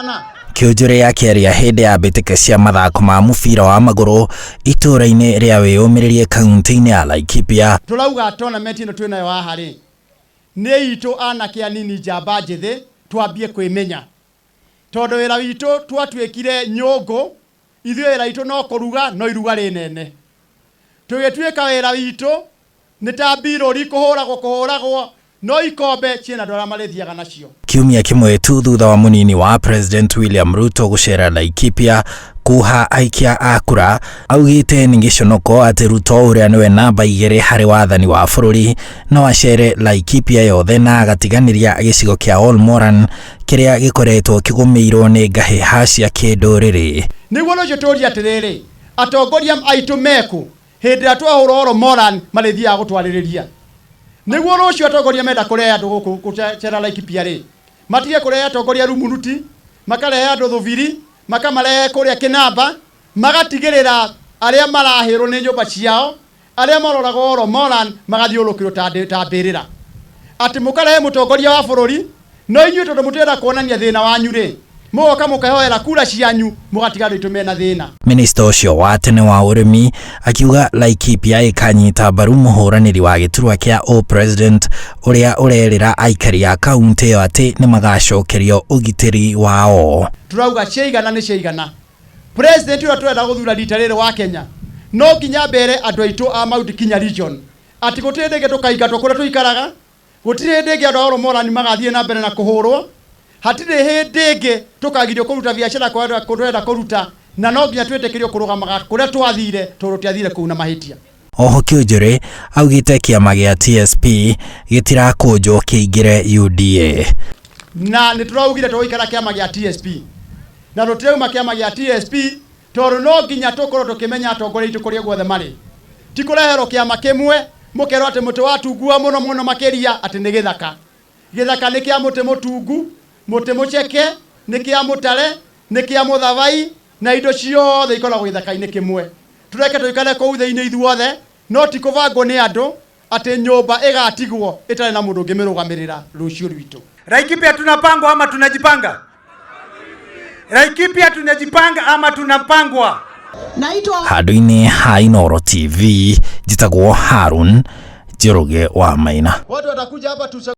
Sana. Kĩũnjũrĩ akĩaria hĩndĩ ya mbĩtĩka cia mathako ma mũbira wa magũrũ itũũra-inĩ rĩa Wĩyũmĩrĩrie kaunti-inĩ ya Laikipia. Tũrauga tournament ĩno twĩnayo haha rĩ, nĩ itũ anake anini njamba njĩthĩ twambie kwĩmenya. Tondũ wĩra witũ twatuĩkire nyũngũ, ithuĩ wĩra witũ no kũruga no iruga rĩ nene. Tũgĩtuĩka wĩra witũ nĩ ta mbirũri kũhũragwo kũhũragwo no ikombe ciĩna andũ arĩa marĩthiaga nacio. Kiumia kĩmwe tu thutha wa mũnini wa President William Ruto gũcera Laikipia kuha aikia a kura, augĩte nĩ gĩconoko atĩ Ruto ũrĩa nĩwe namba 2 harĩ wathani wa bũrũri no acere Laikipia yothe na agatiganĩria gĩcigo kĩa Olmoran kĩrĩa gĩkoretwo kĩgũmĩirwo nĩ ngahĩha cia kĩndũrĩrĩ. Nĩguo rũciũ tũrie atĩrĩrĩ, atongoria aitũ mekũ hĩndĩ ĩrĩa twahũra Olomoran marĩthiaga gũtwarĩrĩria. Nĩguo rũciũ atongoria menda kũrehe andũ gũkũ gũcera Laikipia rĩ, matige kũrehe atongoria Rumuruti, makarehe andũ Thubiri, makamarehe kũrĩa Kĩnamba, magatigĩrĩra arĩa marahĩrwo nĩ nyũmba ciao, arĩa maroragwo Olomoran magathiũrũrũkĩrwo ta mbĩrĩra. Atĩ mũkarehe mũtongoria wa bũrũri, no inyuĩ tondũ mũtirenda kuonania thĩna wanyu rĩ, mũgoka mũkehoera kura cianyu mũgatiga andũ aitũ mena thĩna. Minista ũcio wa tene wa ũrĩmi akiuga Laikipia ĩkanyita mbaru mũhũranĩri wa gĩturwa kĩa ũ-president ũrĩa ũrerĩra aikari a kaunti ĩyo atĩ nĩ magacokerio ũgitĩri wao. Turauga ciaigana nĩ ciaigana. President ũrĩa tũrenda gũthura rita rĩrĩ wa Kenya no nginya mbere andũ aitũ a Mount Kenya region atĩ gũtirĩ hĩndĩ ĩngĩ tũkaingatwo kũrĩa tũikaraga, gũtirĩ hĩndĩ ĩngĩ andũ a Olomoran magathiĩ na mbere na kũhũrwo, hatirĩ hĩndĩ ĩngĩ tũkagirio kũruta biacara kũrĩa tũrenda kũruta, na no nginya twĩtĩkĩrio kũrũgamaga kũrĩa twathire tondũ tũtiathire kũu na mahĩtia. Oho Kĩũnjũrĩ augĩte kĩama gĩa TSP gĩtirakũnjwo kĩingĩre UDA. Na nĩ tũraugire tũgũikara kĩama gĩa TSP na tũtirauma kĩama gĩa TSP tondũ no nginya tũkorwo tũkĩmenya atongoria aitũ kũrĩa guothe marĩ. Ti kũreherwo kĩama kĩmwe mũkerwo atĩ mũtĩ watungua mũno mũno makĩria atĩ nĩ gĩthaka. Gĩthaka nĩ kĩa mũtĩ mũtungu, mũtĩ mũceke, nĩ kĩa mũtare, nĩ kĩa mũthabai na indo ciothe ikoragwo gĩthaka-inĩ kĩmwe. Tũreke tũikare kũu thĩinĩ ithuothe, no ti kũbangwo nĩ andũ atĩ nyũmba ĩgatigwo ĩtarĩ na mũndũ ũngĩmĩrũgamĩrĩra rũciũ rwitũ. Laikipia tunapangwa ama tunajipanga? Laikipia tunajipanga ama tunapangwa? Naitwa Handũ-inĩ ha Inooro TV, njĩtagwo Harun Njoroge wa Maina. Watu watakuja hapa tu.